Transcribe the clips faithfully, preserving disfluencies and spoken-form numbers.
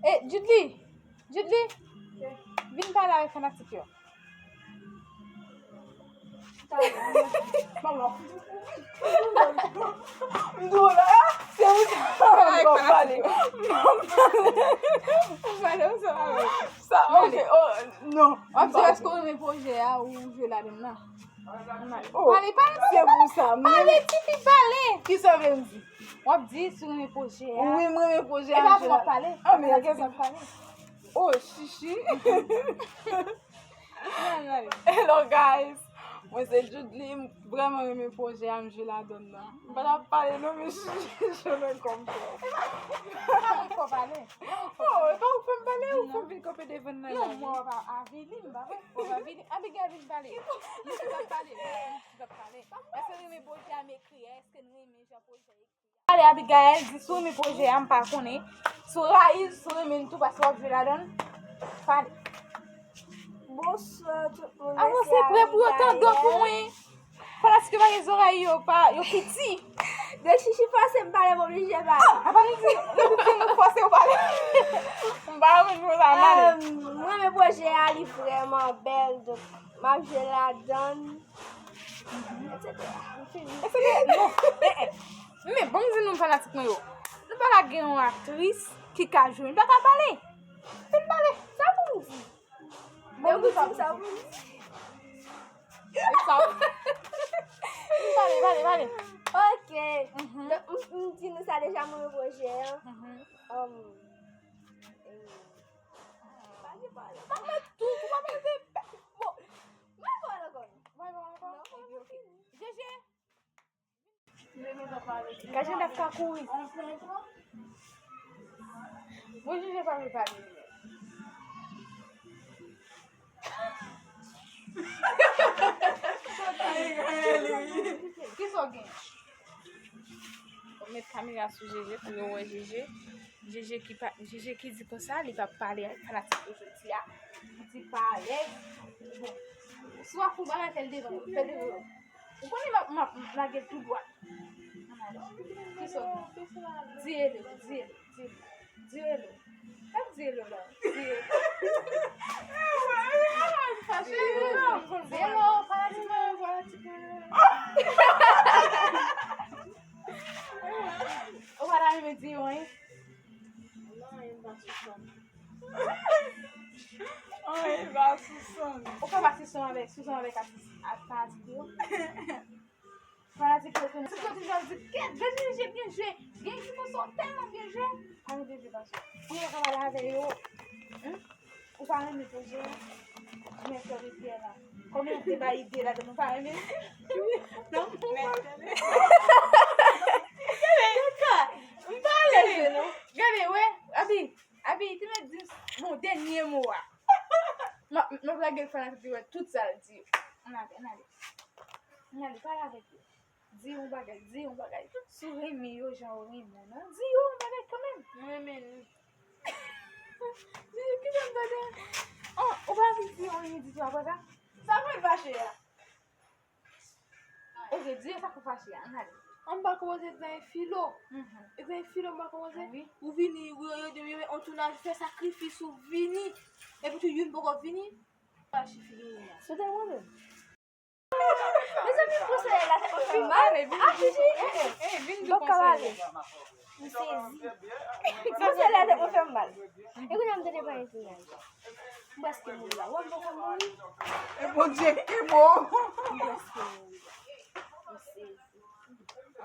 E, Djidly, Djidly, vin pale avèk fanatik yo. M di w la, se ou sa m ap pale. M ap pale. Ou pale, ou sa pale. Sa, ok, oh, non. W ap di èske w renmen pwojè a ou jwe ladan l la? Oh, pale, pale, se pou sa. Pale, tifi, pale. Kisa w vle m di? W ap di si w renmen pwojè a. Wi, m renmen pwojè a. E pa pou w ap pale. Ah, men kisa w ap pale? Oh, chichi. Hello guys, mwen se Djidly, m vrèman renmen pwojè a, m jwe ladan l la. M pa t ap pale non, men chichi, je me comprends. E pa mwen k fè w pale. Oh, e pa ou k fè m pale, ou fè m vin kanpe devan nan la. Non, mwen w ap avili, m pa wè. W ap avili. Abigail vin pale. Misye p ap pale. Misye p ap pale. Èske w renmen pwojè a m ekri a? Èske n renmen jan pwojè a ekri a? Pale, Abigail, di si w renmen pwojè a, m pa konnen. Si w rayi l, si w renmen l tou, paske w ap jwe ladan l. Pale. Bonswa tout moun. Avanse prè pou yo tande w pou mwen. Fanatik yo pa gen zòrèy, yo pa, yo piti. Donk, chichi fòse m pale, m oblije pale. Ah, apa nou di, nou di nou fòse w pale. M pa renmen pou sa, m ale. Euh, mwen, men pwojè a, li vrèman bèl, donk, m ap jwe ladan l, et cetera. M fini. Et cetera. Non, eh, eh. Men, bon, m di nou fanatik mwen yo. Nou pa ka gen yon aktris ki ka jwe, nou pa ka pale. Vin pale. Sa pou m di. Bon, m di sa pou m di. Pale, pale, pale. Ok. Mhm. Donk, m, m di nou sa deja, mwen pwojè an. Mhm. Um, eh, pa gen pale. Pa mèt tout, ou pa mèt de, bon, mwen pale ankò. Mwen pale ankò? Non, mwen fini. Jeje. Kajandèf ka kouri. Bon, Jeje pa vle pale. Kisa w gen? Ou met kamera sou Jeje pou yo wè Jeje. Jeje ki pa, Jeje ki di konsa, li p ap pale ak fanatik yo jodi a. Li di pa alèz. Bon. Si w ap fè yon bagay, fè l devan yo, fè l devan yo. Ou konnen m ap, m ap lage l tou dwat. Kisa w di? Di hello, di hello, di hello. Di hello. Pa di hello la. Di hello. Di hello, fanatik mwen, fanatik mwen. Ou pa ta renmen di yo anyen? Non, anyen pa sou sèn. Anyen pa sou sèn. Ou ka pa sou sèn avèk, sou sèn avèk atis, ak fanatik yo. Fanatik yo konnen. Sou kote jan di, "Kèt, Jeje byen jwe." Gen ki konsa w tèlman byen jwe. Anyen byen jwe, pase. Pou yo ka pale avè yo. Ou pa renmen pwojè a? Men fè ide a la. Kòman yo te bay ide la, nou pa renmen? Non, men. M pa renmen, non. Gade, wè, Abi, Abi, te mèt di m, bon, dènye mo a. M ap, m ap lage l fanatik yo wè tout sa l di yo. Ann ale, ann ale. Ann ale, pale avèk yo. Di yon bagay, di yon bagay. Si w renmen yo jan yo renmen w nan, di yo yon bagay kanmenm. Mwen renmen nou. Di, kite m tande. Oh, ou pa anvi di yon anyen ditou apre sa? Sa pou l fache a? Ok, di yo sa pou fache a, ann ale. An m pa kòmanse nan filo. Mhm. E gen filo m pa kòmanse. Wi. Ou vini, ou yo, yo, yo, on tounaj, fè sakrifis, ou vini. Epi tou youn poko vini. Fache fini a. Sou te mande. Mezanmi, m panse la tèt mwen fè m mal. Ah, Chichi, eh, eh. Vin di konsèy. M sezi. M panse la tèt mwen fè m mal. E kounye a m tande pa gen tounaj. M prèske mouri la. Wè m poko mouri. E Bondye ki bon. M prèske mouri la. M sezi.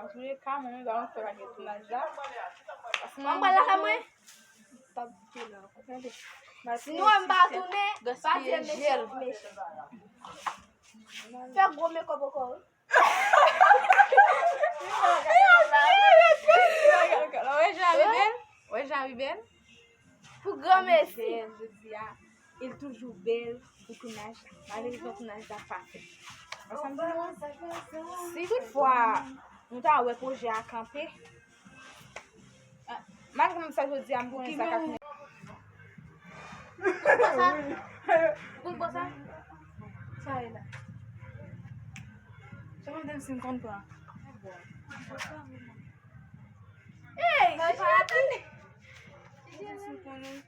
Antouleka, mwen menm, m pa konn fè pa gen tounaj la. Paske mwen pral lakay mwen. Sinon, m pa tounen, pa di m mechan, mechan. Fè gwo mekòp ankò, wi. Wè jan li bèl? Wè jan li bèl? Pou granmesi. Bèl, jodi a. Li toujou bèl pou tounaj la. Malerezman, tounaj la pa fèt. Wè sa m di nou an? Si toutfwa nou ta wè pwojè a kanpe, ah, malgre m sa jodi a, m konnen sa k ap fèt. Ou konn bò sa? Sa ye la? Sa mande m si m konn pran. Ey! Jezi, ou konnen.